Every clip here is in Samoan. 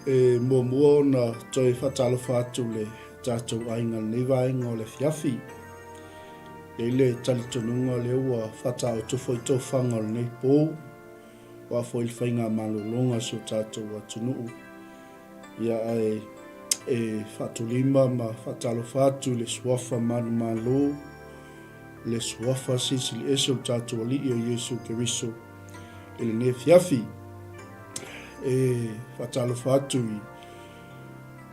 E muamua ona toe faatalofa atu le tatou aiga i lenei vaega o le afiafi. E i ai le talitonuga lea ua faataoto foi tofaga o lenei po, aua foi le faigamalologa a si o tatou atunuu. Ia ae e faatulima ma faatalofa atu i le Suafa manumalo, le Suafa Silisili Ese o le tatou Alii o Iesu Keriso i lenei afiafi. E faatalofa atu i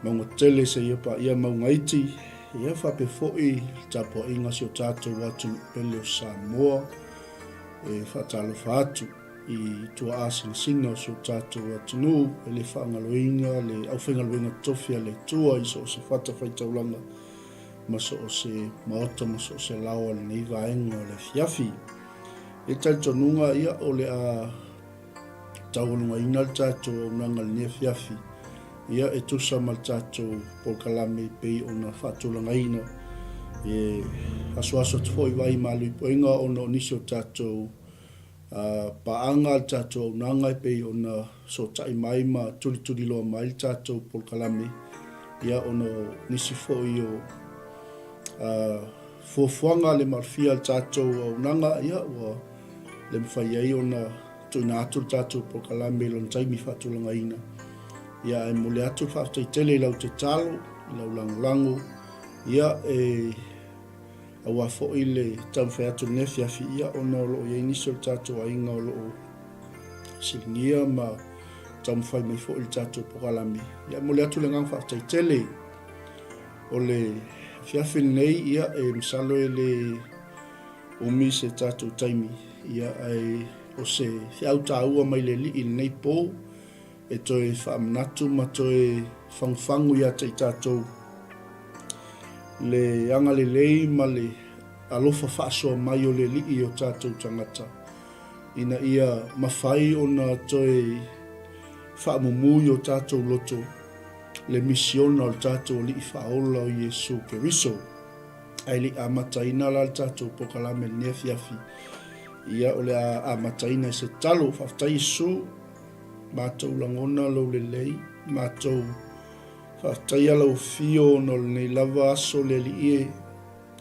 mauga tele seia paia mauga iti, ia faapea foi le tapuaiga a si o tatou atunuu pele o Samoa. E faatalofa atu i tuaa sinasina o si o tatou atunuu, e le faagaloina le aufaigaluega totofi a le Atua i so o se fatafaitaulaga ma so o se maota ma so o se laoa o lenei vaega o le afiafi. E talitonuga ia o le a taualugaina le tatou auaunaga i lenei afiafi, ia e tusa ma le tatou polokalame e pei ona faatulagaina. E asuasu atu foi vai malu i puega ona o nisi o tatou paaga a le tatou auaunaga e pei ona sootai mai ma tulituliloa mai le tatou polokalame, ia ona o nisi foi o fuafuaga le malofia a le tatou auaunaga, ia ua le mafai ai ona tuuina atu le tatou polokalame i lona taimi faatulagaina. Ia ae momoli atu le faafetai tele i lau tatalo, i lau lagolago, ia e aua foi le taumafai atu i lenei afiafi, ia ona o lo o i ai nisi o le tatou aiga o lo o fesiligia ma taumafai mai foi i le tatou polokalame. Ia e momoli atu le agaga faafetai tele. O le afiafi lenei, ia e masalo e le umi se tatou taimi, ia ae o se feau taua mai le Alii i lenei po e toe faamanatu ma toe fagufagu ia te i tatou le agalelei ma le alofa faasoa mai o le Alii i o tatou tagata ina ia mafai ona toe faamumu i o tatou loto le misiona o le tatou Alii Faaola o Iesu Keriso. Ae le i amataina la le tatou polokalame i lenei afiafi, ia o le a amataina i se tatalo. Faafetai Iesu, matou lagona lou lelei, matou faafetaia lau afio ona o lenei lava aso le Alii e,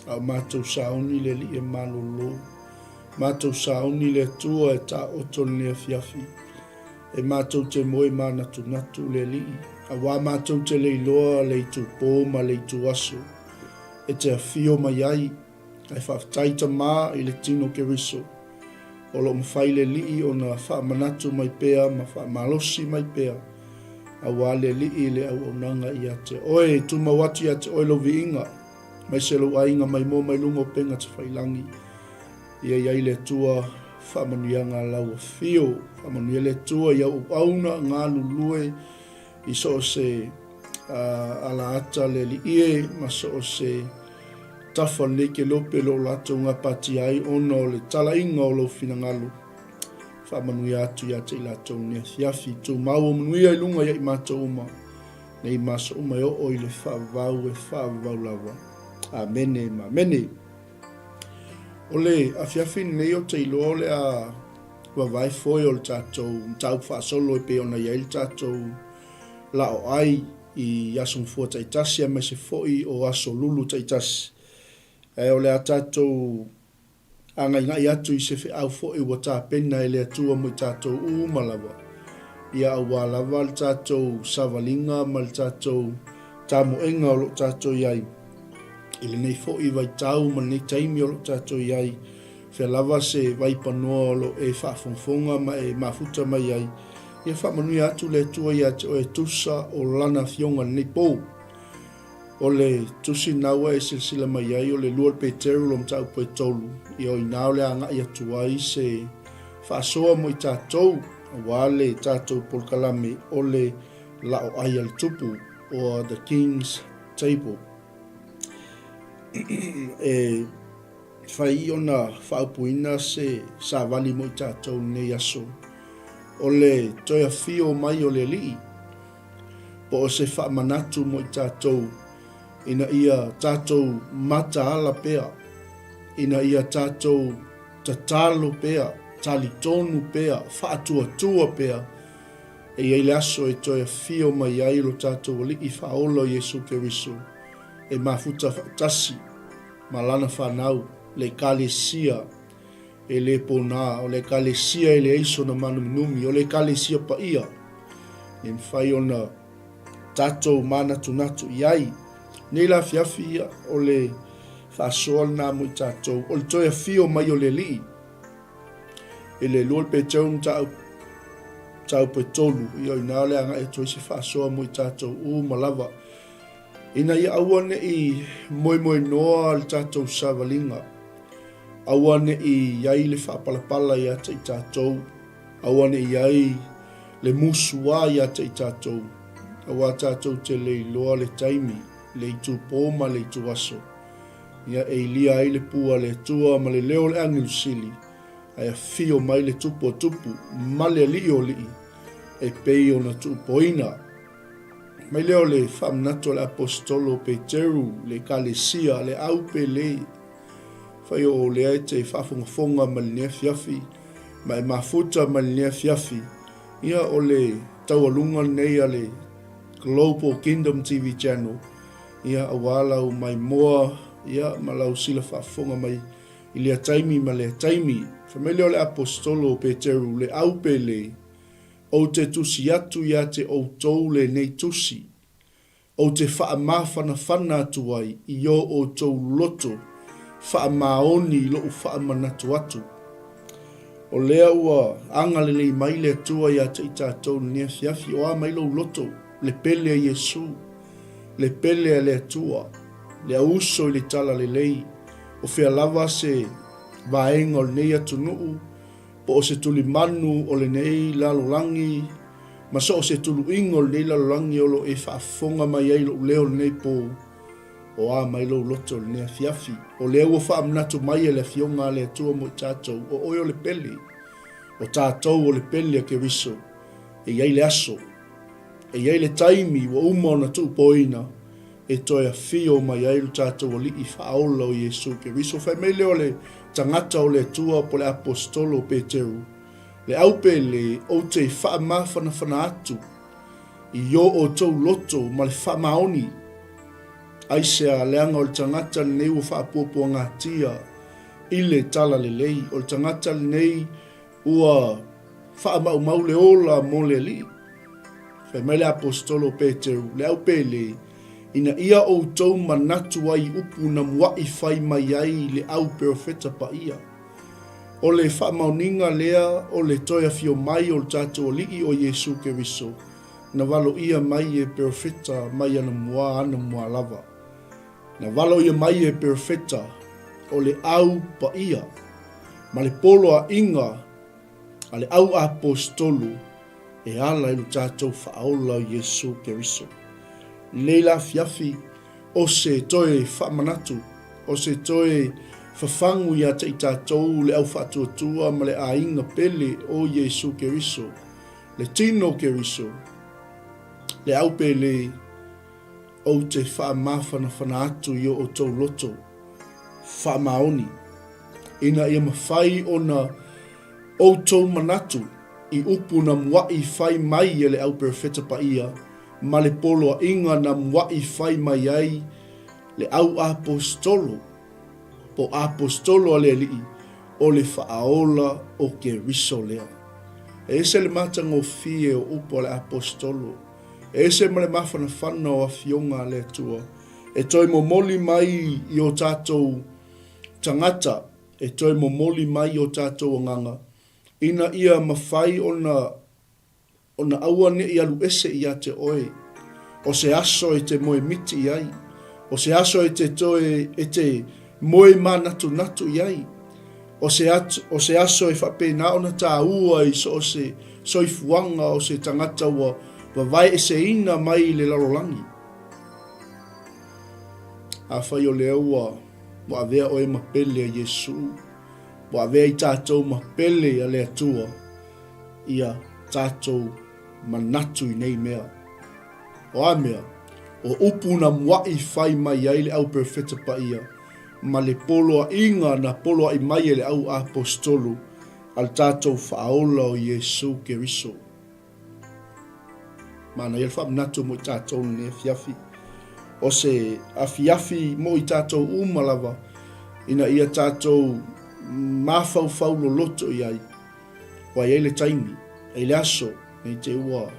a o matou sauni le Alii e malolo, matou sauni le Atua e taoto lenei afiafi. E matou te moe manatunatu le Alii, auā matou te le iloa le itupo ma le ituaso e te afio mai ai, ae faafetai Tama i le tino Keriso, o lo o mafai le Alii ona faamanatu mai pea ma faamalosi mai pea, auā le Alii le auaunaga ia te Oe. E tumau atu ia te Oe lou viiga, aemaise lou aiga maimoa mai luga o upega tafailangi. Ia i ai le Atua faamanuiaga a lau afio. Faamanuia le Atua i au auauna galulue i so o se alaata le alii e ma so o se tafa o lenei kelope o lo o latou gapatia ai ona o le talaiga o lou finagalo. Faamanuia atu ia te i latou i lenei afiafi. Tumau o manuia i luga ia i matou uma nei ma aso uma e oo i le faavavau e faavavau lava. Amene ma amene. O le afiafi lenei ou te iloa o le a vavae foe o le tatou mataupu faasolo e pei ona i ai le tatou laoai i aso mafua taitasi aemaise foi o aso lulu taitasi. Ae o le a tatou agaigai atu i se feau foi ua tapena e le Atua mo i tatou uma lava, ia aua lava le tatou savaliga ma le tatou tamoega o lo o tatou i ai. I lenei foi vaitau ma lenei taimi o lo o tatou i ai, fea lava se vaipanoa o lo o e faafogafoga ma e mafuta mai ai, ia faamanuia atu le Atua ia te oe e tusa o Lana Afioga i lenei po. O le tusi lena ua e silasila mai ai, o le 2 Peteru lo mataupu e 3, ia o i ina o le a agai atu ai se faasoa mo i tatou, aua le tatou polokalame o le Laoai a le Tupu, or The King's Table. E fai ona faaupuina se savali mo i tatou i lenei aso, o le toe afio mai o le Alii, po o se faamanatu mo i tatou ina ia tatou mataala pea, ina ia tatou tatalo pea, talitonu pea, faatuatua pea. E i ai le aso e toe afio mai ai lo tatou Alii Faaola o Iesu Keriso e mafuta faatasi ma Lana fanau, le Ekalesia e le pona, o le Ekalesia e leai sona mānuminumi, o le Ekalesia paia e mafai ona tatou manatunatu i ai. Nei la afiafi ia, o le faasoa lena mo i tatou, o le toe afio mai o le Alii i le 2 Peteru mataupu e 3, ia o i ina o le agai atu ai se faasoa mo i tatou uma lava, ina ia aua ne i moemoenoa le tatou savaliga, aua ne i i ai le faapalapala ia te i tatou, aua ne i ai le musuā ia te i tatou, aua tatou te le iloa le taimi, le itupō ma le ituaso, ia e ilia ai le pū a le Atua ma le leo o le agelu sili, ae afio mai le Tupu o tupu ma le Alii o alii, e pei ona tuupoina. Mai lea o le faamanatu a le Aposetolo o Peteru, le Ekalesia, le au pele, fai o lea e te faafogafoga mai lenei afiafi, ma e mafuta mai lenei afiafi, ia o le taualuga lenei a le Global Kingdom TV Channel, ia aua lau maimoa, ia ma lau sila faafofoga mai i lea taimi ma lea taimi. Fai mai lea o le Aposetolo o Peteru, le au pele, Ou te tusi atu ia te outou lenei tusi, ou te faamafanafana atu ai i o outou loto faamaoni i loʻu faamanatu atu. O lea ua agalelei mai le Atua ia te i tatou i lenei afiafi, o a mai lou loto, le pele a Iesu, le pele a le Atua, le auuso i le talalelei, o fea lava se vaega o lenei atunuu, po o se tulimanu o lenei lalolagi ma so o se tuluiga o lenei lalolagi o lo o e faafofoga mai ai lou leo lenei po, o a mai lou loto i lenei afiafi. O lea ua faamanatu mai e le Afioga a le Atua mo i tatou, o oe o le pele, o tatou o le pele a Keriso, e i ai le aso, e i ai le taimi ua uma ona tuupoina e toe afio mai ai lo tatou Alii Faaola o Iesu Keriso. Fai mai lea o le tagata o le Atua po o le Aposetolo o Peteru, Le au pele, ou te faamafanafana atu i o outou loto ma le faamaoni. Aisea, leaga o le tagata lenei ua faapuapuagatia i le talalelei, o le tagata lenei Ua faamaumau le ola mo le Alii. Fai mai le Aposetolo o Peteru, le au pele, ina ia outou manatu ai i upu na muaʻi fai mai ai le au perofeta paia. O le faamaoniga lea o le toe afio mai o le tatou Alii o Iesu Keriso, na valoia mai e perofeta mai anamua anamua lava. Na valoia mai e perofeta o le au paia ma le poloaiga a le au aposetolu e ala i lo tatou Faaola o Iesu Keriso. Lenei la afiafi, o se toe faamanatu, o se toe fafagu ia te i tatou le au faatuatua ma le aiga pele o Iesu Keriso, le tino o Keriso, le au pele, Ou te faamafanafana atu i o outou loto faamaoni, ina ia mafai ona outou manatu i upu na muaʻi fai mai e le au perofeta paia ma le poloaiga na muaʻi fai mai ai le au aposetolo, po aposetolo a le Alii, o le Faaola o Keriso lea. E ese le matagofie o upu a le aposetolo. E ese ma le mafanafana o Afioga a le Atua e toe momoli mai i o tatou tagata, e toe momoli mai i o tatou agaga, ina ia mafai ona, ona aua ne i alu ese ia te oe, o se aso e te moe miti i ai, o se aso e te toe, e te moe manatunatu i ai, O se, o se aso e faapena ona tāua i so o se soifuaga o se tagata ua vavaeeseina mai i le lalolagi. Afai o lea ua, ua avea oe ma pele a Iesu, ua avea i tatou ma pele a le Atua, ia tatou manatu i nei mea. O a mea? O upu na muaʻi fai mai ai le au perofeta paia, ma le poloaiga na poloai mai e le au aposetolo a le tatou Faaola o Iesu Keriso. Manaia le faamanatu mo i tatou lenei afiafi. O se afiafi mo i tatou uma lava ina ia tatou mafaufau loloto i ai. Ua i ai le taimi, e i le aso, nei te ua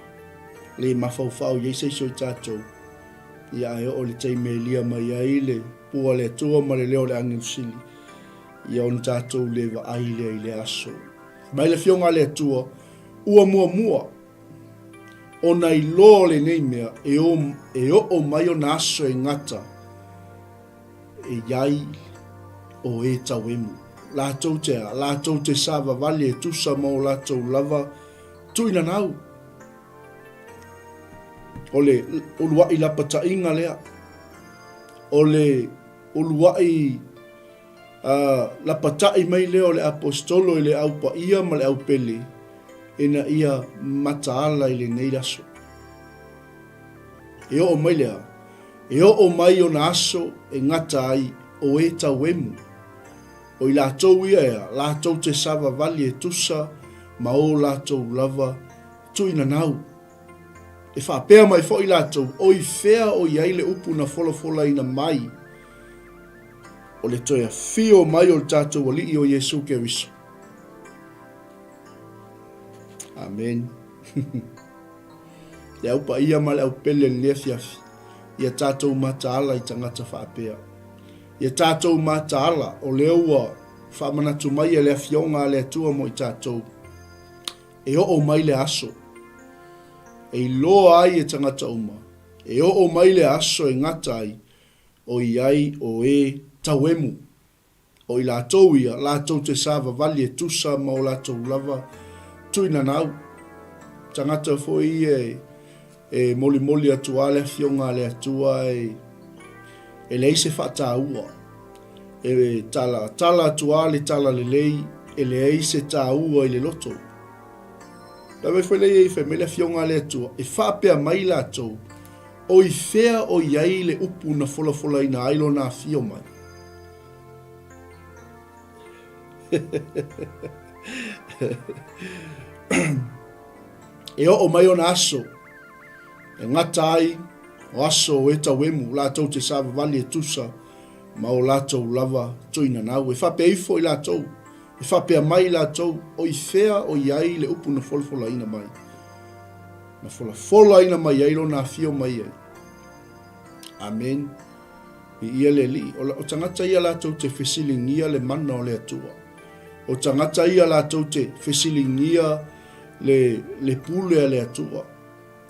le mafaufau i ai se isi o i tatou. Ia ae oo le taimi e lia mai ai le pua a le Atua ma le leo o le agelu sili, ia ona tatou le vaai lea i le aso. Mai le Afioga a le Atua, ua muamua ona iloa lenei mea e, o, e oo mai ona aso e gata e iai o e tauemu. Latou te a, latou te savavali e tusa ma o latou lava tuinanau. O le uluai lapataiga lea, o le uluai uh, lapatai mai lea o le aposetolo i le au paia ma le au pele, ina ia mataala i lenei aso. E oo mai lea, e oo mai ona aso e gata ai o e tauemu. O i latou ia ea, latou te savavali e tusa ma o latou lava tuinanau. E faapea mai foi latou, o i fea o i ai le upu na folafolaina mai o le toe afio mai o le tatou Alii o Iesu Keriso. Amen. Le au paia ma le au pele lenei afiafi, ia tatou mataala i tagata faapea. Ia tatou mataala, o lea ua faamanatu mai e le Afioga a le Atua mo i tatou, e oo mai le aso, e iloa ai e tagata uma, e oo mai le aso e gata ai, o i ai o e tauemu. O i latou ia, latou te savavali e tusa ma o latou lava tuinanau. Tagata foi ia e, e molimoli atu a le Afioga a le Atua e, e leai se faataua. E tala, tala atu a le tala lelei, e leai se taua i le loto. Lava foi lea i fai mai le Afioga a le Atua, e faapea mai latou, o i fea o i ai le upu na folafolaina ai lona afio mai. E oo mai ona aso, e gata ai o aso o e tauemu, latou te savavali e tusa ma o latou lava tuinanau. E faapea ifo i latou, e faapea mai i latou, o i fea o i ai le upu na folafolaina mai. Na folafolaina mai ai lona afio mai ai. Amen. Viia le Alii. O tagata ia latou te fesiligia le mana o le Atua. O tagata ia latou te fesiligia le, le pule a le Atua.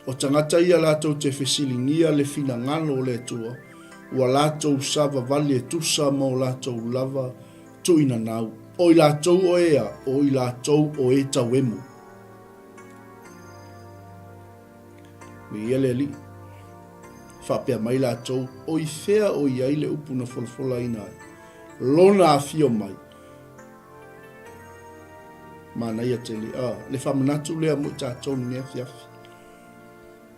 O tagata ia latou te fesiligia le finagalo o le Atua, ua latou savavali e tusa ma o latou lava tuinanau. O i latou o ea, o i latou o e tauemu. Viia le Alii. Faapea mai latou, O i fea o i ai le upu na folafolaina ai? Lona afio mai. Manaia tele. Ah, le faamanatu lea mo i tatou lenei afiafi.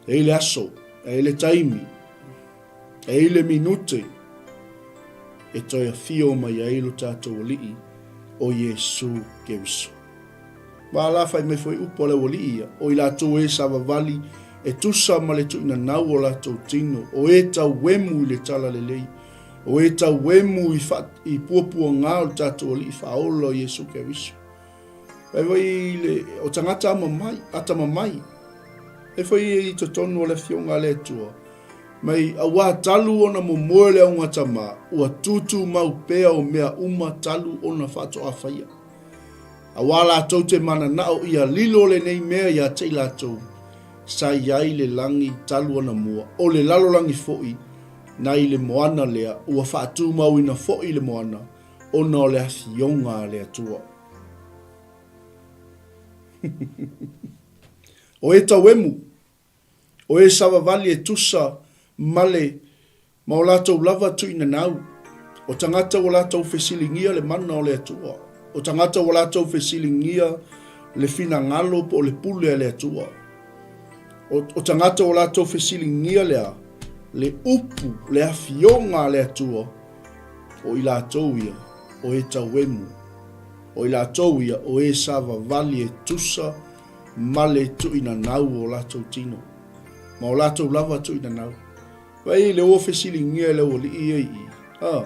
E i le aso, e i le taimi, e i le minute e toe afio mai ai lo tatou Alii o Iesu Keriso. Ma la fai mai foi upu a le aualii ia, o i latou e savavali e tusa ma le tuinanau o latou tino, o e tauemu i le talalelei, o e tauemu i, fa, i puapuagā o le tatou Alii Faaola o Iesu Keriso. Fai foi le, o tagata amamai, atamamai, e foi i totonu o le Afioga a le Atua, mai auā talu ona momoe le augatama, ua tūtūmau pea o mea uma talu ona faatoafaia. Auā latou te mananao ia lilo lenei mea ia te i latou, sa i ai le lagi talu anamua, o le lalolagi foi, nai le moana lea, ua faatumauina foi le moana, ona o le afioga a le Atua. O e tauemu, o e savavali e tusa ma le Ma o latou lava tuinanau, o tagata ua latou fesiligia le mana o le Atua, o tagata ua latou fesiligia le finagalo po o le pule a le Atua, o, o tagata ua latou fesiligia le a, le upu, le afioga a le Atua, o i latou ia, o e tauemu, o i latou ia, o e savavali e tusa ma le tuinanau o latou tino. Ma o latou lava tuuinanau. Vaai lea ua fesiligia e le aualii ia i i. A,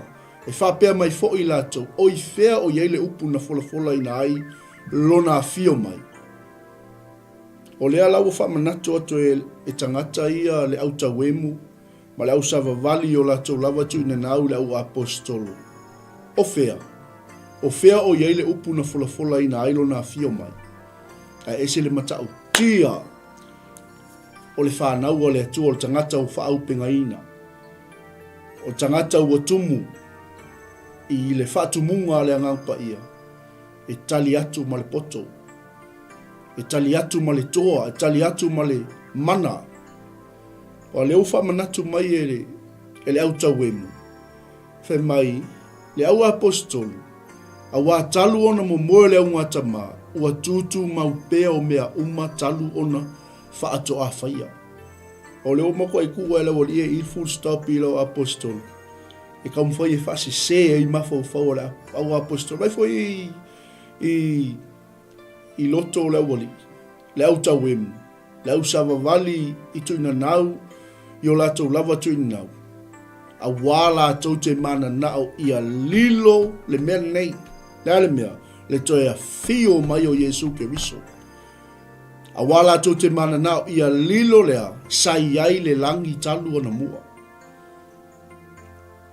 e faapea mai foi latou, O i fea o i ai le upu na folafolaina ai lona afio mai? O lea la ua faamanatu atu e, e tagata ia le au tauemu ma le au savavali i o latou lava tuuinanau i le au aposetolo. O fea? O fea o i ai le upu na folafolaina ai lona afio mai? Ae ese le matautia o le fanau a le Atua, o le tagata ua faaaupegaina, o le tagata ua tumu i le faatumuga a le Agaga Paia, e tali atu ma le poto, e tali atu ma le toa, e tali atu ma le mana. Aua o lea ua faamanatu mai e le, e le au tauemu, fai mai, le au aposetolu, auā talu ona momoe le augatama, ua tūtūmau pea o mea uma talu ona faatoafaia. O lea ua matuai tuu e le aualii e i le full stop i lau aposetolu, e taumafai e faasese ai mafaufau o le au aposetolu. Vai foi i, i, i loto o le aualii, le au tauemu, le au savavali i tuinanau i o latou lava tuinanau, auā latou te mananao ia lilo le mea lenei. Le a le mea? Le toe afio mai o Iesu Keriso. Auā latou te mananao ia lilo lea sa i ai le lagi talu ona mua.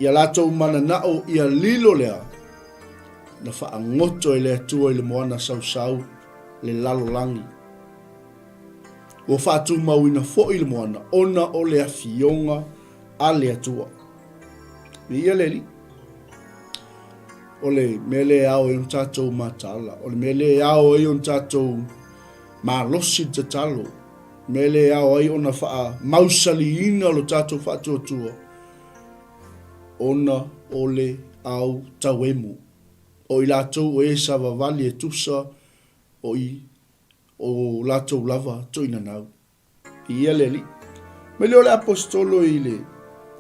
Ia latou mananao ia lilo lea na faagoto e le Atua i le moana sausau le lalolagi. Ua faatumauina foi le moana ona o le afioga a le Atua. Viia le Alii. O le mea lea e ao ai ona tatou mataala, o le mea lea e ao ai ona tatou malosi le tatalo, mea lea e ao ai ona faamausaliina lo tatou faatuatua, ona o le au tauemu. O i latou o e savavali e tusa o i o latou lava toinanau. Ia le Alii. Mai lea o le Aposetolo i le,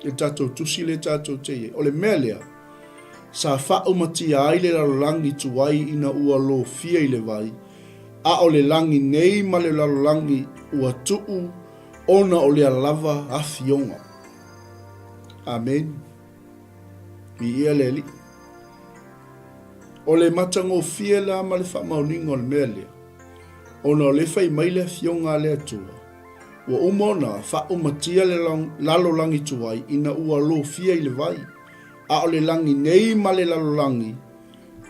i le tatou tusi lea tatou te i ai. O le mea lea, sa faaumatia ai le lalolagi tuai ina ua lofia i le vai, a o le lagi nei ma le lalolagi ua tuu ona o lea lava afioga. Amene. Viia le Alii. O le matagofie la ma le faamaoniga o le mea lea, ona o lea fai mai le Afioga a le Atua, ua uma ona faaumatia le lalolagi tuai ina ua lofia i le vai, a o le lagi nei ma le lalolagi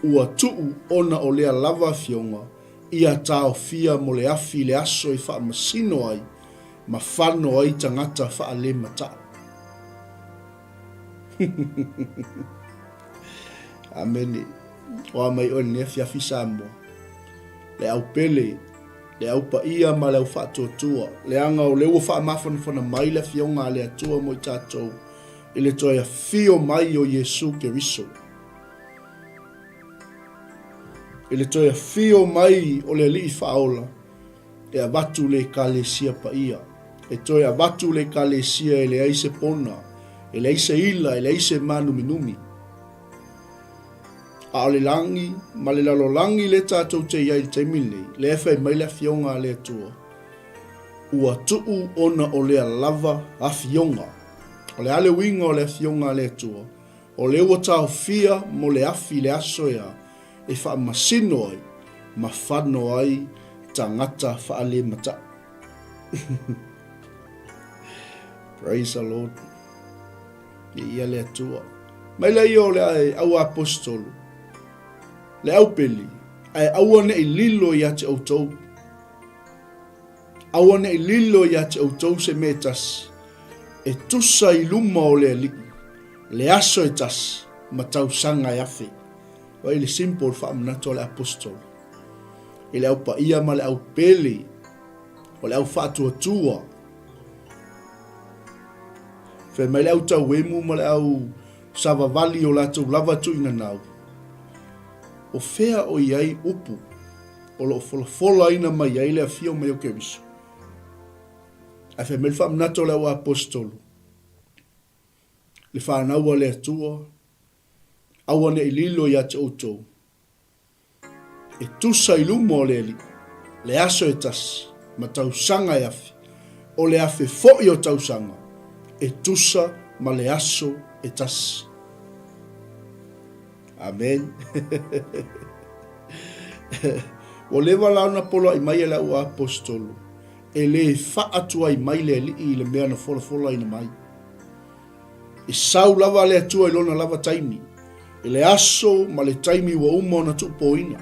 ua tuu ona o lea lava Afioga ia taofia mo le afi i le aso e faamasino ai ma fano ai tagata faalemata'u. Amene. O a mai oe lenei afiafi Samoa. Le au pele, le au paia ma le au faatuatua, leaga o lea ua faamafanafana mai le Afioga a le Atua mo i tatou i le toe afio mai o Iesu Keriso. I le toe afio mai o le Alii Faaola, e avatu le Ekalesia paia. E toe avatu le Ekalesia e leai se pona, e leai se ila, e leai se mānuminumi. A o le lagi ma le lalolagi lea tatou te i ai i le taimi lenei, lea e fai mai le Afioga a le Atua, ua tuu ona o lea lava afioga. O le a le uiga o le Afioga a le Atua? O lea ua taofia mo le afi i le aso ea e faamasino ai ma fano ai tagata faalemata'u. Praise the Lord. Viia le Atua. Mai lea o le au aposetolo, le au pele, ae aua ne i lilo ia te outou. Aua ne i lilo ia te outou se mea e tasi, e tusa i luma o le Alii, le aso e tasi, ma tausaga e afe. Vaai le simple faamanatu a le Aposetolo i le au paia ma le au pele, o le au faatuatua. Fai mai le au tauemu ma le au savavali o latou lava tuinanau, o fea o i ai upu o lo o folafolaina mai ai le afio mai o Keriso? Ae fai mai le faamanatu a le au aposetolo, le fanau a le Atua, Aua ne i lilo ia te outou, e tusa i luma o le Alii, le aso e tasi, ma tausaga e afe, O le afe foʻi o tausaga, e tusa ma le aso e tasi. Amen. Ua leva la ona poloaʻi mai e le au aposetolo, e lē faatuai mai le Alii i le mea na folafolaina mai. E sau lava le Atua i lona lava taimi, i le aso ma le taimi ua uma ona tuupoina.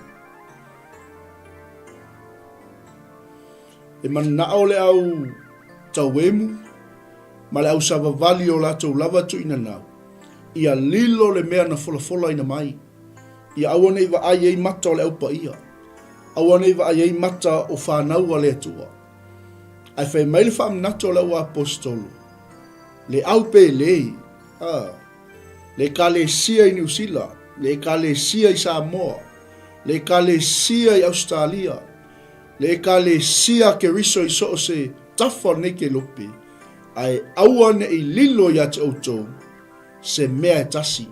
E manao le au tauemu ma le au savavali o latou lava tuuinanau, ia lilo le mea na folafolaina mai, ia aua ne i vaai ai mata o le au paia, aua ne i vaai ai mata o fanau a le Atua. Ae fai mai le faamanatu o le au aposetolo, le au pelei, a, le Ekalesia i Niu Sila, le Ekalesia i Samoa, le Ekalesia i Ausetalia, le Ekalesia a Keriso i so o se tafa o lenei kelope, ae aua ne i lilo iā te outou se mea e tasi,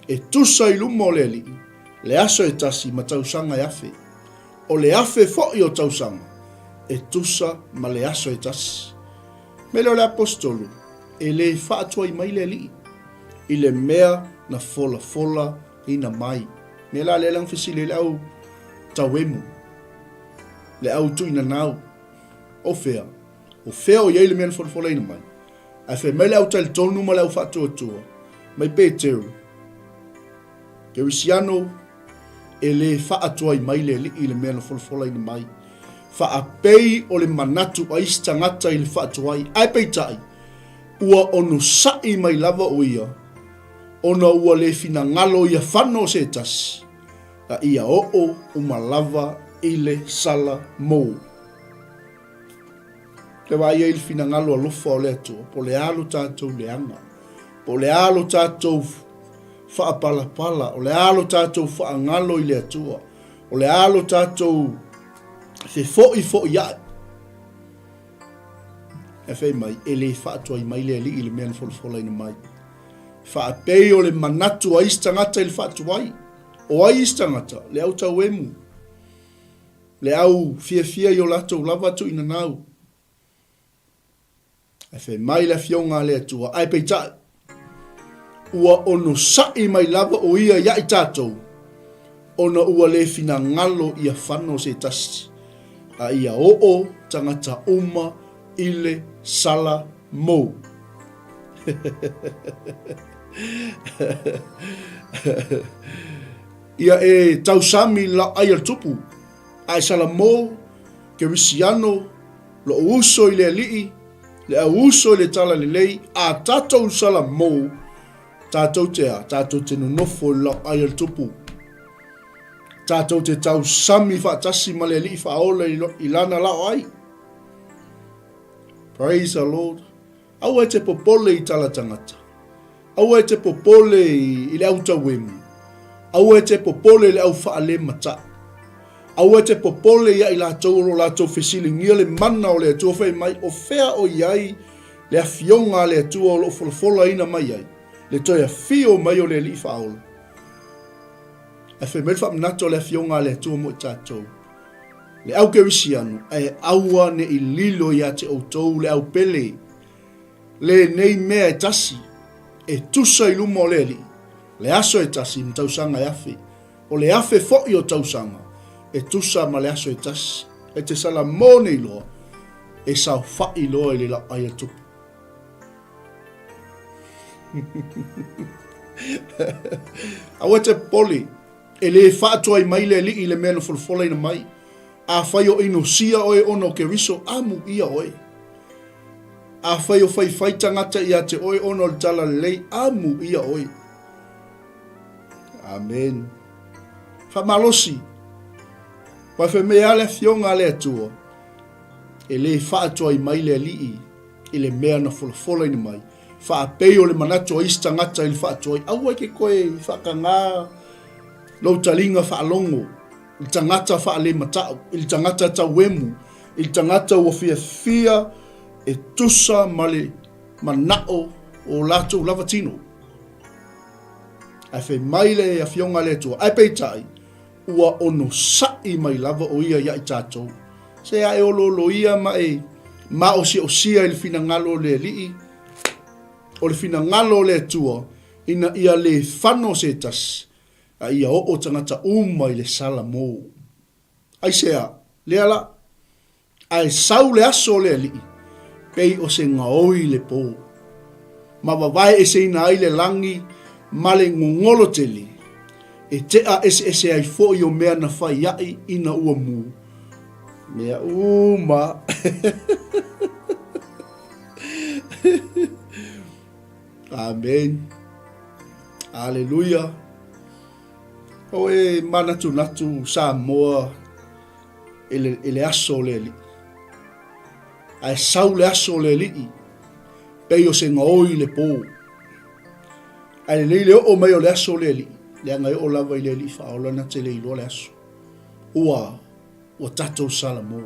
e tusa i luma o le Alii, le aso e tasi ma tausaga e afe. O le afe foʻi o tausaga, e tusa ma le aso e tasi. Mea lea o le Aposetolo, e lē faatuai mai le Alii, i le mea na folafola ina mai. Mea la lea la na fesili ai le au tauemu, le au tuinanau, o fea? O fea o i ai le mea na folafolaina mai? Ae fai mai le au talitonu ma le au faatuatua, mai Peteru, Kerisiano, e lē faatuai mai le Alii i le mea na folafolaina mai. Faapei o le manatu a isi tagata i le faatuai, ae peitai, ua onosaʻi mai lava o ia, ona ua lē finagalo ia fano o se tasi, a ia oo uma lava i le sala mou. Te vaai ai i le finagalo alofa o le Atua, po o le a lo tatou leaga, po o le a lo tatou faapalapala, o le a lo tatou faagalo i le Atua, o le a lo tatou fefo'ifo'ia'i. Ae fai mai, e lē faatuai mai le Alii i le mea na folafolaina mai. Faapei o le manatu a isi tagata i le faatuai. O ai isi tagata? Le au tauemu, le au fiafia i o latou lava tuuinanau. Ae fai mai le Afioga a le Atua, ae peitai, ua onosaʻi mai lava o ia ia i tatou, ona ua lē finagalo ia fano se tasi, a ia oo tagata uma i le sala mou. Ia e tausami i lau ai a le tupu, a e Salamo, Kerisiano, Loʻu uso i le Alii, le au uso i le Talalelei, a tatou Salamo, tatou te a, tatou te nonofo i le laoai a le Tupu. Tatou te tausami faatasi ma le Alii Faaola i lana laoai. Praise the Lord. Aua e te popole i tala tagata. Aua e te popole i le au tauemu. Aua e te popole i le au faalemataʻi. Aua e te popole ia i latou o lo o latou fesiligia le mana o le Atua fai mai, o fea o i ai le afioga a le Atua o lo o folafolaina mai ai le toe afio mai o le Alii Faaola? Ae fai mai le faamanatu o le afioga a le Atua mo i tatou, le au kerisiano, ae aua ne i lilo ia te outou le au pele, lenei mea e tasi, e tusa i luma o le Alii, le aso e tasi ma tausaga e afe, o le afe foʻi o tausaga, e tusa ma le aso e tasi. E te salamo nei loa, e saofaʻi loa i le laʻai a Tupu. Aua e te popole, e lē faatuai mai le Alii i le mea na folafolaina mai. Afai o inosia oe ona o Keriso, amuia oe. Afai o faifai tagata ia te oe ona o le Talalelei, amuia oe. Amen. Faamalosi. Ua fai mai lava le Afioga a le Atua, e lē faatuai mai le Alii i le mea na folafolaina mai, faapei o le manatu o isi tagata i le faatuai, aua e te toe faatagā lou taliga faalogo i le tagata faalemata'u, i le tagata tauemu, i le tagata ua fiafia e tusa ma le mana'o o latou lava tino. Ae fai mai le Afioga a le Atua, ae peitai, Ua onosaʻi mai lava ʻo ia ia i tatou. Se a e olooloia ma e Maosiosia i le finagalo o le Alii, o le finagalo o le Atua, ina ia le fano se tasi, a ia oo tagata uma i le salamo. Aisea? Lea la. Ae sau le aso o le Alii, pei o se gaoi le po, ma vavae eseina ai le lagi ma le gogolo tele, e tea eseese ai foi o mea na fai aʻi ina ua mu, mea uma. Amen. Aleluia. O e manatunatu Samoa i le, i le aso o le Alii. Ae sau le aso o le Alii, pei o se gaoi le po. Ae lelei le oo mai o le aso o le Alii, leaga e oo lava i le Alii Faaola na te le iloa le aso. Ua, ua tatou salamo.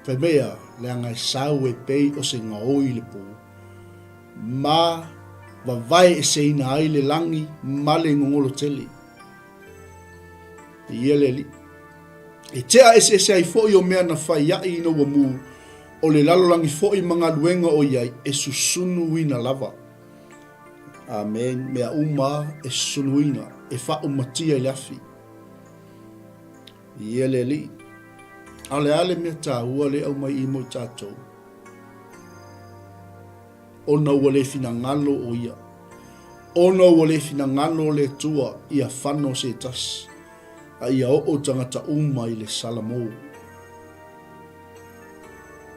Fai mai a, leaga e sau e pei o se gaoi le po, ma vavae eseina ai le lagi ma le gogolo tele. Ia le Alii. E tea eseese ai foi o mea na fai aʻi ina ua mu, o le lalolagi foi ma galuega o i ai, e susunuina lava. Amen. Mea uma e susunuina, e faaumatia i le afi. Ia le Alii. A o le a le mea taua le aumai i mo i tatou? Ona ua le finagalo o ia. Ona ua le finagalo le Atua ia fano se tasi, a ia oo tagata uma i le salamo.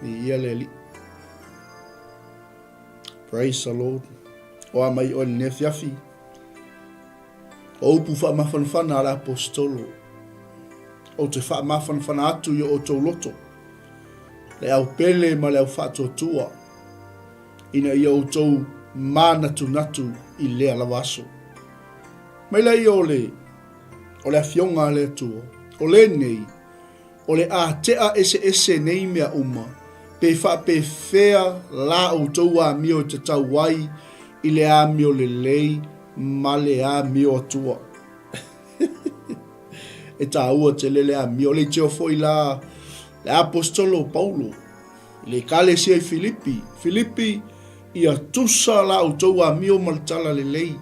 Ia le Alii. Praise the Lord. O a mai oe lenei afiafi. O upu faamafanafana a le Aposetolo. Ou te faamafanafana atu i o outou loto, le au pele ma le au faatuatua, ina ia outou manatunatu i lea lava aso. Mai laia o le, o le Afioga a le Atua, o lenei, O le a tea eseese nei mea uma, pe faapefea la outou amio e tatau ai i le amio lelei ma le amio atua. E taua tele le amio. O le iteo foi la le aposetolo o Paulo i le ekalesia i Filipi, Filipi, ia tusa la outou amio ma le tala lelei.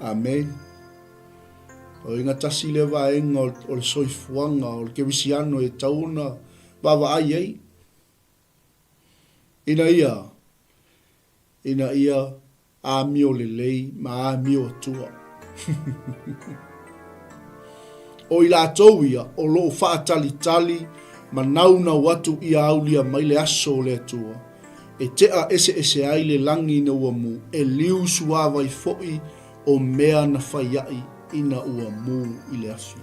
Amen. O iga tasi lea vaega o le soifuaga o le kerisiano e tatau ona vaavaai ai, ina ia, ina ia amio lelei ma amio atua. O i latou ia o lo o faatalitali ma naunau atu ia aulia mai le aso o le Atua, e tea eseese ai le lagi ina ua mu, e liu suavai foi o mea na fai aʻi ina ua mū i le afi.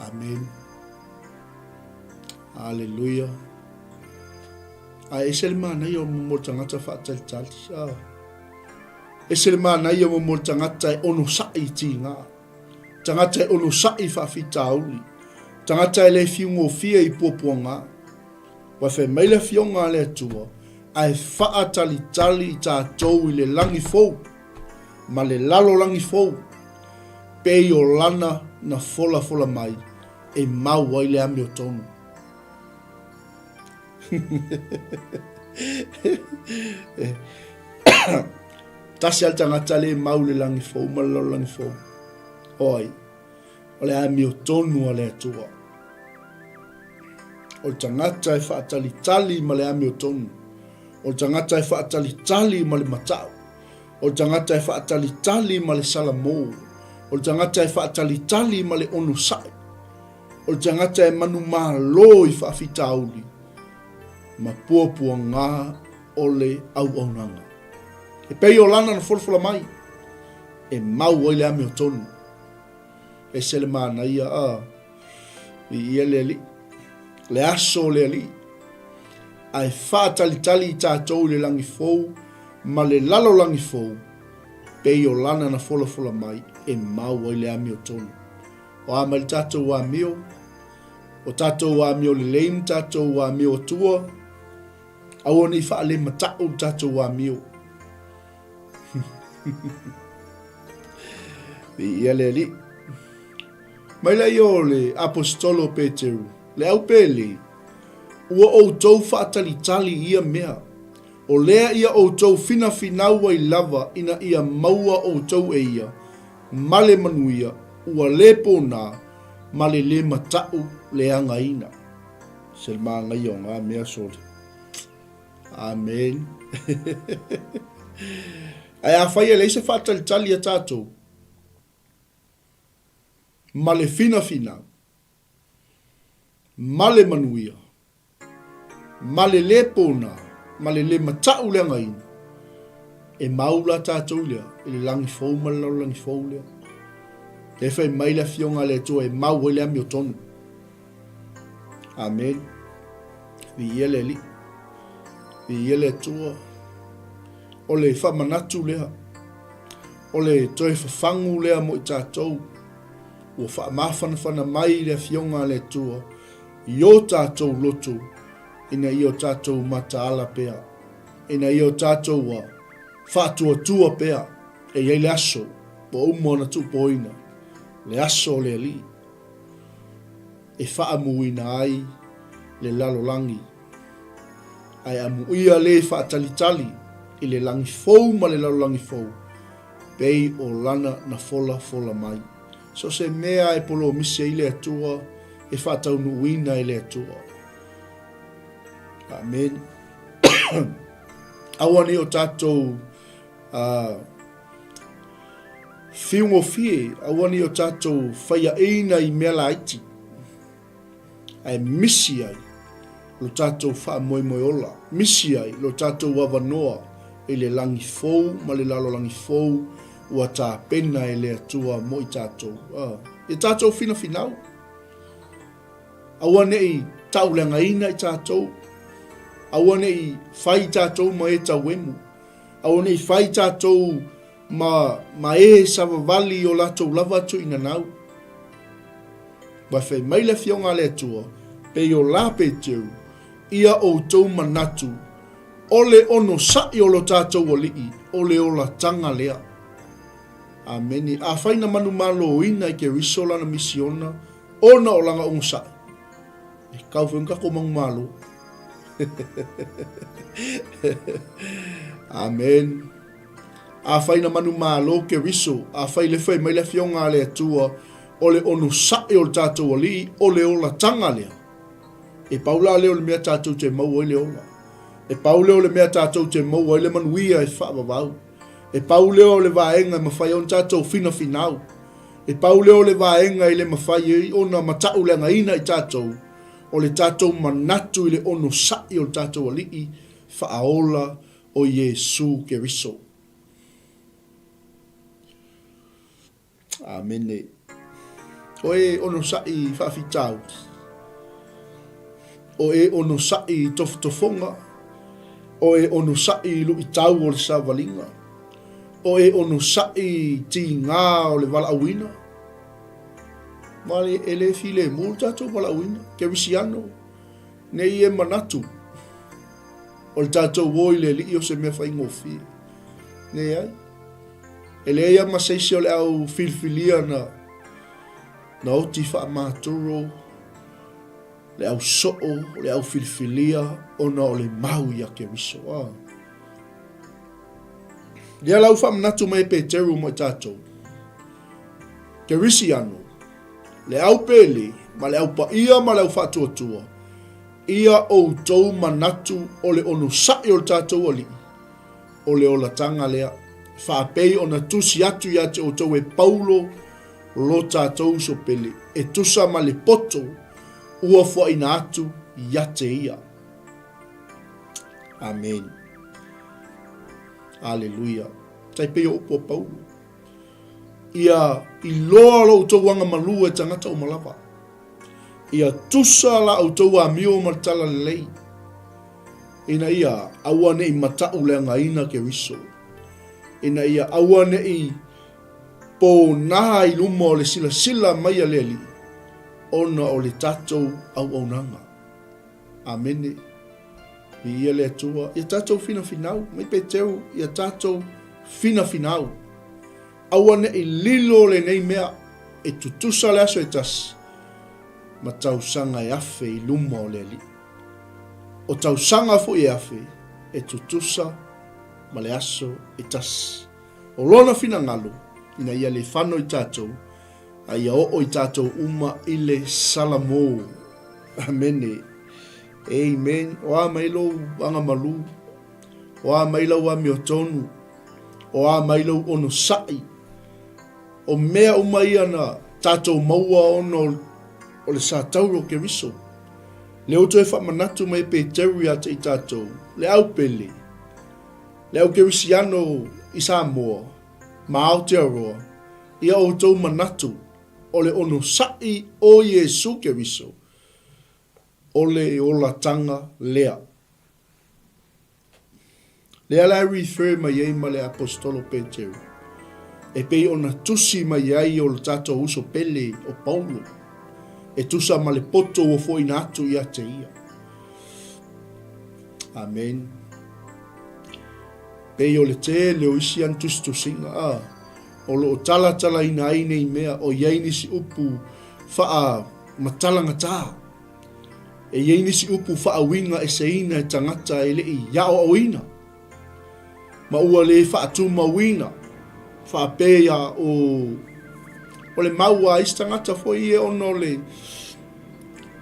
Amen. Aleluia. A ese le manaia o mo le tagata faatalitali. Ah. Ese le manaia o mo le tagata e onosai i tīgā. Tagata e onosai i faafitauli. Tagata e le fiugofie i puapuagā. Ua fai mai le Afioga a le Atua, ae faatalitali i tatou i le lagi fou ma le lalolagi fou, pei o lana na folafola mai e mau ai le amiotonu. Tasi a le tagata le mau le lagi fou ma le lalolagi fou. O ai? O le amiotonu a le Atua. O le tagata e faatalitali ma le amiotonu. O le tagata e faatalitali ma le matau. O le tagata e faatalitali ma le salamo. O le tagata e faatalitali ma le onosai. O le tagata e manumalo i faafitauli ma puapuagā o le auaunaga. E pei o lana na folafola mai, e mau ai le amiotonu. Ese le manaia a viia le Alii, le aso o le Alii, ae faatalitali i tatou i le lagi fou ma le lalolagi fou, pei o lana na folafola mai e mau ai le amiotonu. O a mai le tatou amio, o tatou amio lelei ma tatou amio atua, aua ne i faalemata'u le tatou amio. Viia le Alii. Mai lea o le Aposetolo o Peteru, le au pele, Ua outou faatalitali i ia mea, o lea ia outou finafinau ai lava ina ia maua outou e ia, ma le manuia, ua le pona, ma le lē mataʻu leagaina. Se le manaia o na mea sole. Amen. Ae afai e leai se faatalitali a tatou, ma le finafinau, ma le manuia, ma le lē pona, ma le lē mataʻu leagaina, e mau la tatou lea i le lagi fou ma le lalolagi fou lea. Lea fai mai le Afioga a le Atua e mau ai le amiotonu. Amene. Viia le Alii. Viia le Atua. O le faamanatu lea. O le toe fafagu lea mo i tatou. Ua faamafanafana mai le Afioga a le Atua i o tatou loto ina ia o tatou mataala pea, ina ia o tatou ua faatuatua pea e i ai le aso ua uma ona tuupoina, le aso o le Alii e faamuina ai le lalolagi, ae amuia le faatalitali i le lagi fou ma le lalolagi fou, pei o lana na folafola mai. So o se mea e polomisi ai le Atua, e faataunuuina e le Atua. Amene. Aua ne i o tatou fiugofie, aua ne i o tatou faiaina i mea laiti, ae misi ai lo tatou faamoemoe ola, misi ai lo tatou avanoa i le lagi fou ma le lalolagi fou ua tapena e le Atua mo i tatou. Ia tatou finafinau. Aua ne i tauleagaina i tatou. Aua ne i fai i tatou ma e tauemu. Aua ne i fai i tatou ma, ma e savavali i o latou lava tuuinanau. Ua fai mai le Afioga a le Atua, pei o la Peteru, ia outou manatu, o le onosai o lo tatou Alii, o le olataga lea. Amene. Afai na manumaloina e Keriso lana misiona, ona o lana onosai, e kau foi ona tatou manumalo. Amen. Afai na manumalo Keriso, afai le fai mai le Afioga a le Atua, o le onosai o le tatou Alii, o le olataga lea. E pau la lea o le mea tatou te maua ai le ola. E pau lea o le mea tatou te maua ai le manuia e faavavau. E pau lea o le vaega e mafai ai ona tatou finafinau. E pau lea o le vaega e le mafai ai ona matauleagaina i tatou, o le tatou manatu i le onosai o le tatou Alii faaola o Iesu Keriso. Amene. O e onosai i faafitauli. O e onosai i tofotofoga. O e onosai i luitau o le savaliga. O e onosai i tigā o le valaauina. Ma e le filemu le tatou valaauina. Kerisiano, ne i e manatu o le tatou o i le Alii o se mea faigofie. Leai. E leai lava ma se isi o le au filifilia na, na oti faamatoro, le au soo, le au filifilia, ona o le mau ia Keriso. Ah. Lea la ua faamanatu mai e Peteru mo i tatou. Kerisiano, le au pele, ma le au paia ma le au faatuatua, ia outou manatu o le onosai o le tatou Alii, o le olataga lea, faapei ona tusi atu ia te outou e Paulo lo tatou uso pele, e tusa ma le poto ua fuaina atu ia te ia. Amene. Aleluia. Tai pei o upu a Paulo. Ia iloa lo outou agamalu e tagata uma lava. Ia tusa la outou amio ma le talalelei, ina ia aua ne i mataʻuleagaina Keriso, ina ia aua ne i pōnā i luma o le silasila mai a le Alii, ona o le tatou auaunaga. Amene. Viia le Atua. Ia tatou finafinau, mai Peteru, ia tatou finafinau. Aua ne i lilo lenei mea. E tutusa le aso e tasi ma tausaga e afe i luma o le Alii. O tausaga foi e afe e tutusa ma le aso e tasi. O Lona finagalo ina ia le fano i tatou, a ia oo i tatou uma i le Salamo. Amene. Amen. O a mai lou agamalu? O a mai lau amiotonu? O a mai lou onosai? O mea uma ia na tatou maua ona o le satauro o Keriso. Lea ua toe faamanatu mai e Peteru ia te i tatou, le au pele, le au kerisiano i Samoa ma Aotearoa, ia outou manatu o le onosai o Iesu Keriso, o le olataga lea. Lea la e refer mai ai ma le Aposetolo Peteru, e pei ona tusi mai ai o le tatou uso pele o Paulo, e tusa ma le poto ua foina atu ia te ia. Amen. Pei o le tele o isi ana tusitusiga, a, o lo o talatalaina ai nei mea, o i ai nisi upu faamatalagata. E i ai nisi upu faauiga eseina e tagata e le i aoaoina, ma ua le faatumauina, faapea o, o le mau a isi tagata foi ia ona o le,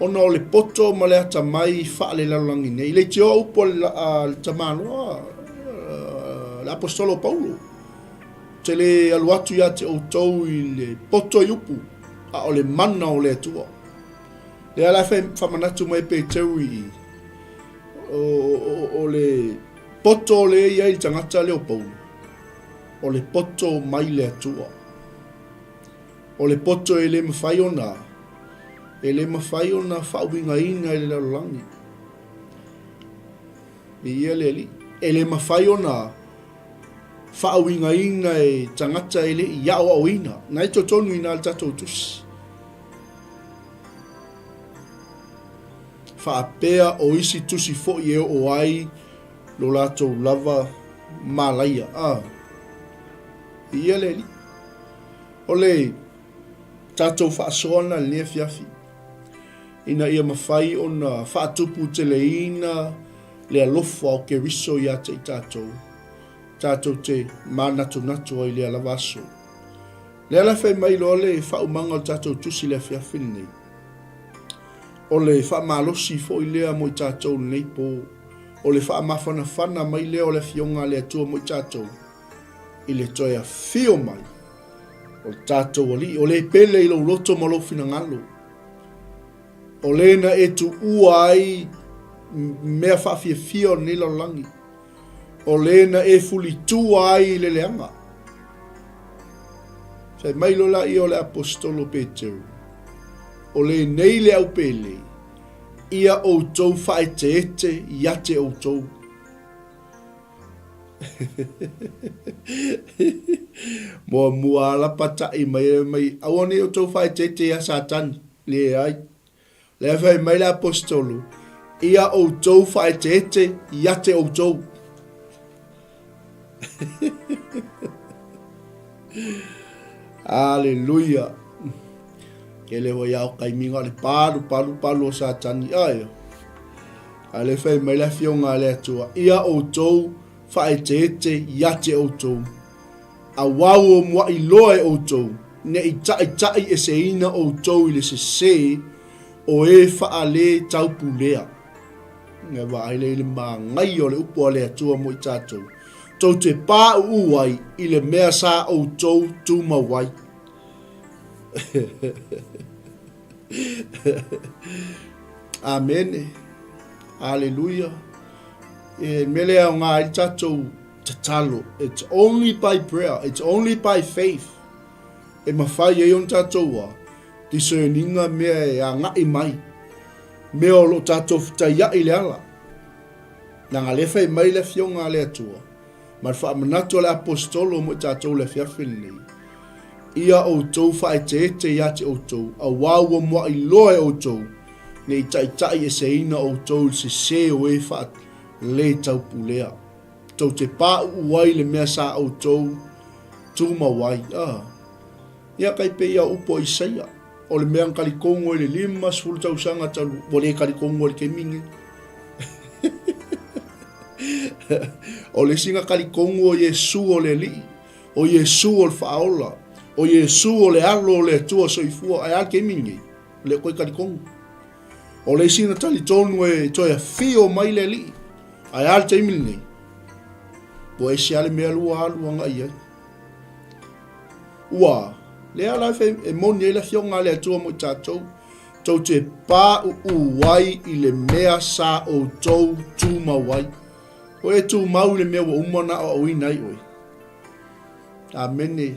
ona o le poto ma le atamai faalelalolagi nei. Leitioa upu a le, a le tamaloa, le aposetolo o Paulo, Ou te le alu atu ia te outou i le poto i upu, a o le mana o le Atua. Lea la e faamanatu mai Peteru i i, o, o, o le poto lea e i ai le tagata lea o Paulo, o le poto mai le Atua. O le poto e le mafai ona, e le mafai ona faauigaina e le lalolagi. Viia le Alii. E le mafai ona faauigaina e tagata e le i aoaoina. Na e totonu i na le tatou tusi. Faapea o isi tusi foi e oo ai lo latou lava malaia. A. Viia le Alii. O le tatou faasoa lena i lenei afiafi, ina ia mafai ona faatuputeleina le alofa o Keriso ia te i tatou, tatou te manatunatu ai i lea lava aso. Lea la fai mai loa le faaumaga o le tatou tusi i le afiafi lenei. O le faamalosi foi lea mo i tatou i lenei po. O le faamafanafana mai lea o le Afioga a le Atua mo i tatou i le toe afio mai o le tatou Alii. O le pele i lou loto ma lou finagalo. O le na e tuua ai mea faafiafia o lenei lalolagi. O le na e fulitua ai i le leaga. Fai mai loa laia o le Aposetolo Peteru, O lenei le aupele, ia outou faaeteete ia te outou. Muamua alapataʻi mai mai, aua nei outou faaeteete ia Satani. Leai. Lea fai mai le Aposetolo, ia outou faaeteete ia te outou. Aleluia. Kele hoi ao kaimiga o le palu, palu, palu o Satani. Ai. A le fai mai le afioga a le Atua, ia outou faaeteete ia te outou. Auā ua muaʻi loa e ʻoutou, ne i taʻitaʻi eseina ʻoutou i le sesē o e faale-taupulea. E vaai lea i le manaia o le upu a le Atua mo i tatou, tou te pāʻuʻu ai i le mea sa ʻoutou tumau ai. Amene. Aleluia. E mea lea e aoga ai le tatou tatalo. It's only by prayer, it's only by faith e mafai ai ona tatou a discerninga mea e agai mai, mea o lo o tatou fetaiai i le ala. Leaga lea fai mai le Afioga a le Atua, ma le faamanatu a le Aposetolo mo i tatou i le afiafi lenei, Ia outou faaeteete ia te outou, auā ua muaʻi loa e outou, ne i taʻitaʻi eseina outou i le sesē o e faale-taupulea. Tou te pāʻuʻu ai i le mea sa outou tumau ai. Ah. Ia kai pei ia upu a Isaia, o le mea na talitonu ai le 50 tausaga talu, ua le talitonu ai le taimi lenei. O le isi na talitonu o Iesu o le Alii, o Iesu o le Faaola, o Iesu o le Alo o le Atua Soifua, ae a le taimi lenei? Le o toe talitonu. O le isi na talitonu e toe afio mai le Alii, ae a le taimi lenei? Ua ese lava le mea lua alu agai i ai. Ua lea la e moni ai le afioga a le Atua mo i tatou, tou te pauu ai i le mea sa outou tumau ai. O e tumau i le mea ua uma ona aoaoina ai oe. Amene.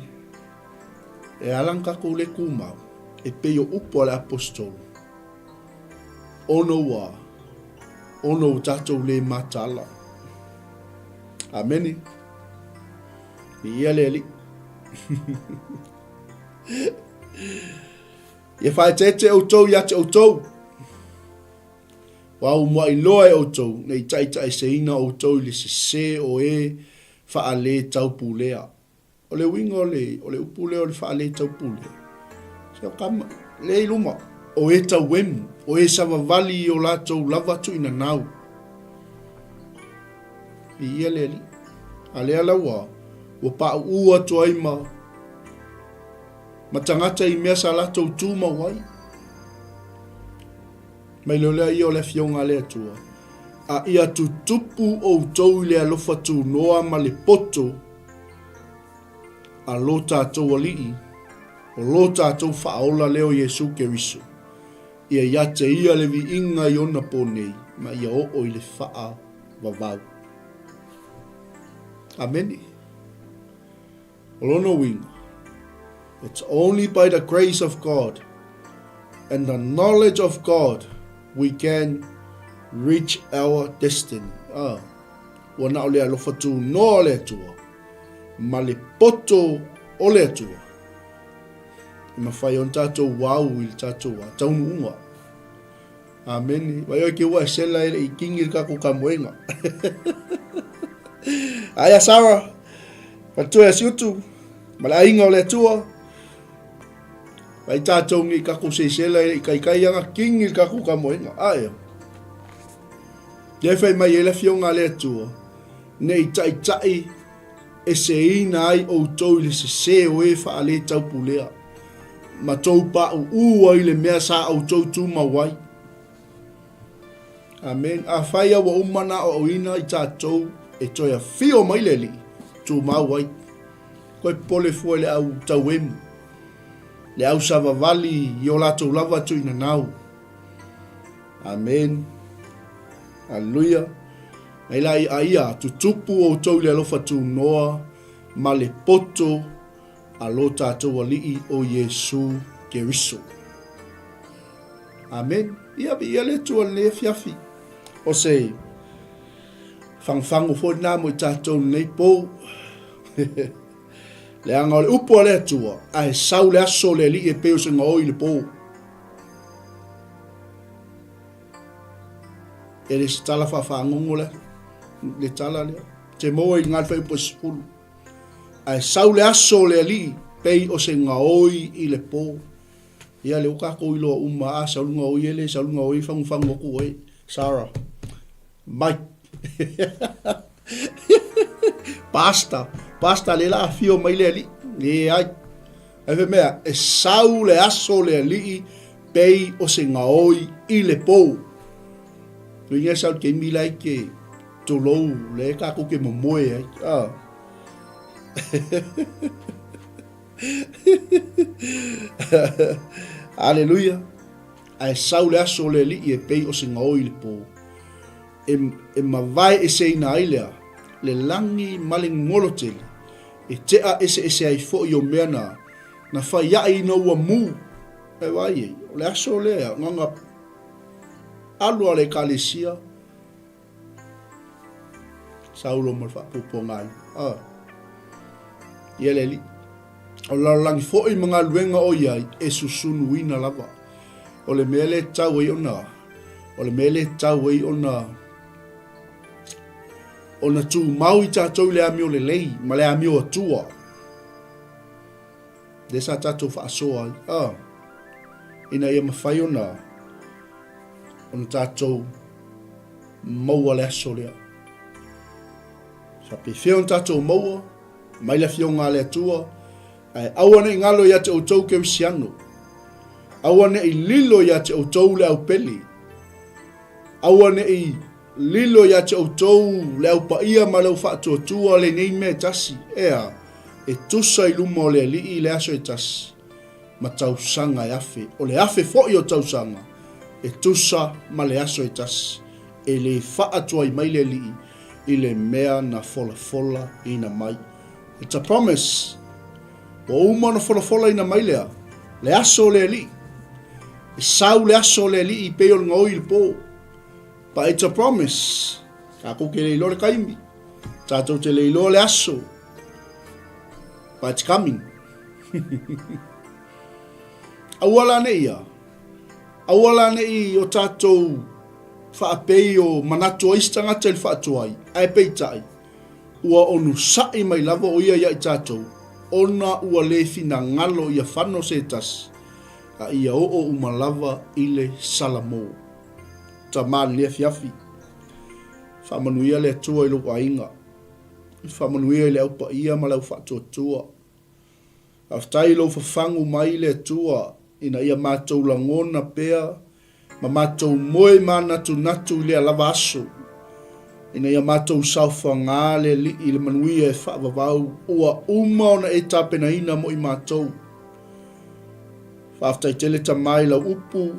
E ala ona tatou le tumau, e pei o upu a le Aposetolo, ona ua, ona ua tatou le mataala. Amene. Viia le Alii. Ia faaeteete outou ia te outou. Ua umuaʻi loa e outou, ne i taitaeseina outou i le sese o e faaletaupulea. O le uiga o le, o le upu lea o le faaletaupulea, se o kama, lea i luma, o e tauemu, o e savavali i o latou lava tuuinanau. Viia le Alii. A lea la ua, ua paʻuʻu atu ai ma, ma tagata i mea sa latou tumau ai. Mai leo lea ia o le Afioga a le Atua, a ia tutupu outou i le alofa tunoa ma le poto a lo tatou Alii, o lo tatou Faaola lea o Iesu Keriso. Ia ia te ia le viiga i ona po nei, ma ia oo i le faavavau. Amene. O lona uiga, it's only by the grace of God and the knowledge of God we can reach our destiny. Ah, ua na o le alofa tunoa o le Atua ma le poto o le Atua e mafai ona tatou au i le tatou taunuuga. Amene. Vai oi ke ua e sela e le i kingi le kako kamoenga. Aia Sarah, matua e siutu, ma le aiga o le Atua. Vai tātou ngi kako se sela e i kai kai anga kingi le kako kamoenga. Aia. Ia fai mai e le fionga le Atua, ne i taitai eseina ai outou i le sese o e faaletaupulea, ma tou paʻuʻu ai i le mea sa outou tumau ai. Amen. Afai a ua uma ona aoaoina i tatou e toe afio mai le Alii, tumau ai. Koe popole fua i le au tauemu, le au savavali i o latou lava tuinanau. Amen. Aleluia. Mai la a ia tutupu outou i le alofa tunoa ma le poto a lo tatou Alii o Iesu Keriso. Amen. Ia viia le Atua i lenei afiafi. O se fagofago foi lena mo i tatou i lenei pou. Leaga o le upu a le Atua, ae sau le aso o le Alii e pei o se gaoi i le po. E le se tala faafagogo le, le tala lea. Te maua i ngā whaiupu e 10. Ae sau le aso o le Alii, pei o se gaoi i le pō. Ia le o kākou iloa uma, a sau le gaoi e le sau le gaoi, fagufagu aku oe, Sarah. Mike. Pasta, pasta le la afio mai le Alii. Leai. Ae fai mea, e sau le aso o le Alii pei o se gaoi i le pou. Luiga e sau le taimi la i ke tulou le tatou ke momoe ai. Ah. Aleluia. Ae sau le aso o le Alii e pei o se gaoi i le pō. E, e mavae eseina ai lea, le lagi ma le golo tele, e tea eseese ai foi o mea na, na fai aʻe ina ua mū. E vaai ai, o le aso lea, gaga alu a le Ekalesia, Saulo ma le faapuapuaga ai. Ah. Ia le Alii. O le lalolagi foi ma galuega o i ai, e susunuina lava. O le mea le tau ai ona, o le mea le tau ai ona, ona tumau i tatou i le amio lelei ma le amio atua. Lea sa tatou faasoa ai, a, ina ia mafai ona ona tatou maua le aso lea. Faapefea ona tatou maua mai le Afioga a le Atua, ae aua ne i galo ia te outou kerisiano, aua ne i lilo ia te outou le aupele, aua ne i lilo ia te outou le aupaia ma le aufaatuatua lenei mea e tasi, ea, e tusa i luma o le Alii le aso e tasi, ma tausaga e afe, o le afe foi o tausaga, e tusa ma le aso e tasi, e le faatuai mai le Alii i le mea na folafola ina mai. It's a promise. Ua uma ona folafola ina mai lea, le aso o le Alii. E sau le aso o le Alii pei o le gaoi i le po. But it's a promise. Tatou te le iloa le taimi. Tatou te le iloa le aso. But it's coming. Aua la ne ia. Aua la ne i o tatou faapei o manatu o isi tagata i le faatuai, ae peitai, ua onosai mai lava o ia ia i tatou, ona ua le finagalo ia fano se tasi, a ia oo uma lava i le Salamo. Tama lenei afiafi. Faamanuia le Atua i lou aiga. Faamanuia i le au paia ma le au faatuatua. Faafetai i lou fafagu mai le Atua ina ia matou lagona pea ma matou moe manatunatu i lea lava aso, ina ia matou saofaga le Alii i le manuia e faavavau ua uma ona e tapenaina mo i matou. Faafetai tele Tama i lau upu,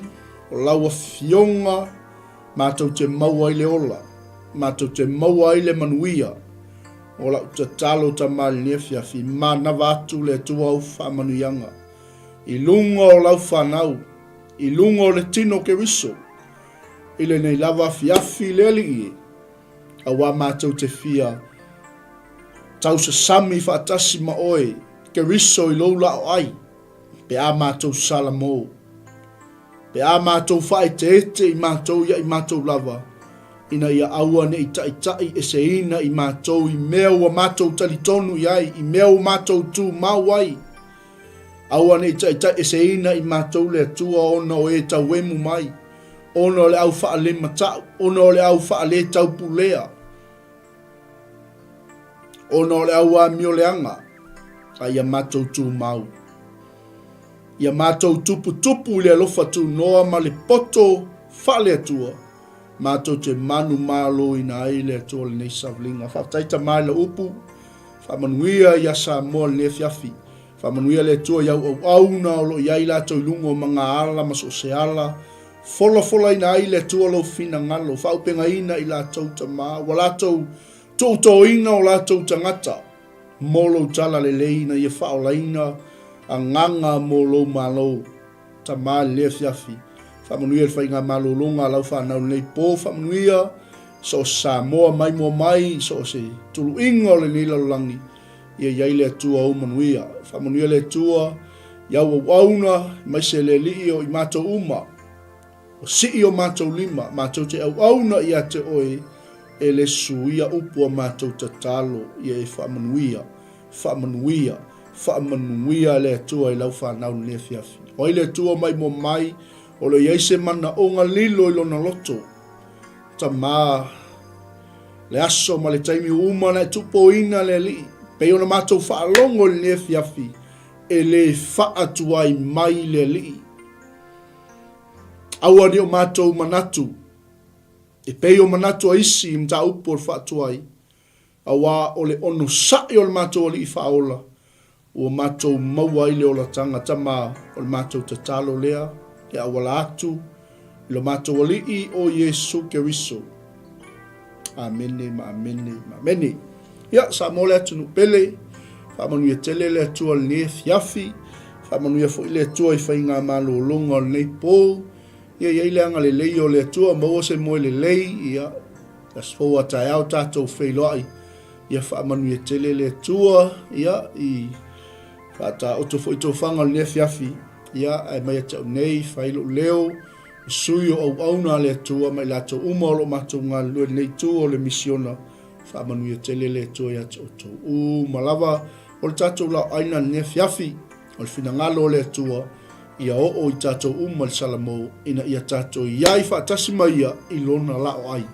o lau Afioga matou te maua ai le ola, matou te maua ai le manuia. O lau tatalo Tama i lenei afiafi, manava atu le Atua au faamanuiaga i luga o lau fanau, i luga o le tino o Keriso, i lenei lava afiafi le Alii e, auā matou te fia tausasami faatasi ma oe, Keriso i lou laoai. Pe a matou Salamo, pe a matou faaeteete i matou ia i matou lava, ina ia aua ne i taitai eseina i matou i mea ua matou talitonu i ai, i mea ua matou tumau ai. Aua ne i taitai eseina i matou le Atua ona o e tauemu mai, ona o le au faalematau, ona o le au faaletaupulea, Ona o le auamioleaga a ia matou tumau, ia matou tuputupu i le alofa tunoa ma le poto faale-Atua, matou te manumaloina ai le Atua lenei savaliga. Faafetai Tama i lau upu, faamanuia ia Samoa lenei afiafi. Faamanuia le Atua i au auauna o lo o i ai latou i luga o magaala ma so o se ala, Folafolaina ai le Atua lou finagalo, faaaupegaina i latou tama, ua latou tuutoina o latou tagata mo lou tala lelei ina ia faaolaina agaga mo lou Malo. Tama i lenei afiafi, faamanuia le faigamalologa a lau fanau lenei po, faamanuia so o se Samoa mai mua mai, so o se tuluiga o lenei lalolagi, ia i ai le Atua ou manuia. Faamanuia le Atua i au auauna, aemaise le Alii o i matou uma, o sii o matou lima, matou te auauna ia te oe, e le suia upu a matou tatalo, ia e faamanuia, faamanuia, faamanuia le Atua i lau fanau lenei afiafi. O ai le Atua mai mua mai, o lo o i ai se manaoga lilo i lona loto, Tama, le aso ma le taimi uma na e tuupoina le Alii, pei ona matou faalogo i lenei afiafi, e le faatuai mai le Alii. Aua ne i o matou manatu, e pei o manatu a isi i mataupu o le faatuai, auā o le onosai o le matou Alii Faaola, Ua matou maua ai le olataga tama o le matou tatalo lea e auala atu i lo matou Alii o Iesu Keriso. Amene ma amene ma amene. Ia, Samoa le atunuu pele, faamanuia tele le Atua i lenei afiafi, faamanuia foi le Atua i faigamalologa o lenei po. Ia i ai le agalelei o le Atua, maua se moe lelei, ia, aso fou a taeao tatou feiloai. Ia faamanuia tele le Atua, ia, i faataoto foi tofaga o lenei afiafi, ia, ae mai ia te au nei, fai lou leo, o sui o auauna a le Atua ma i latou uma o lo o matou galulue i lenei itu o le misiona, faamanuia tele le Atua ia te outou uma lava o le tatou laoaina i lenei afiafi. O le finagalo o le Atua, ia oo i tatou uma le Salamo, ina ia tatou i ai faatasi ma Ia i Lona laoai.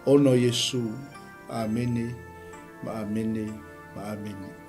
Ona o Iesu. Amene ma amene ma amene.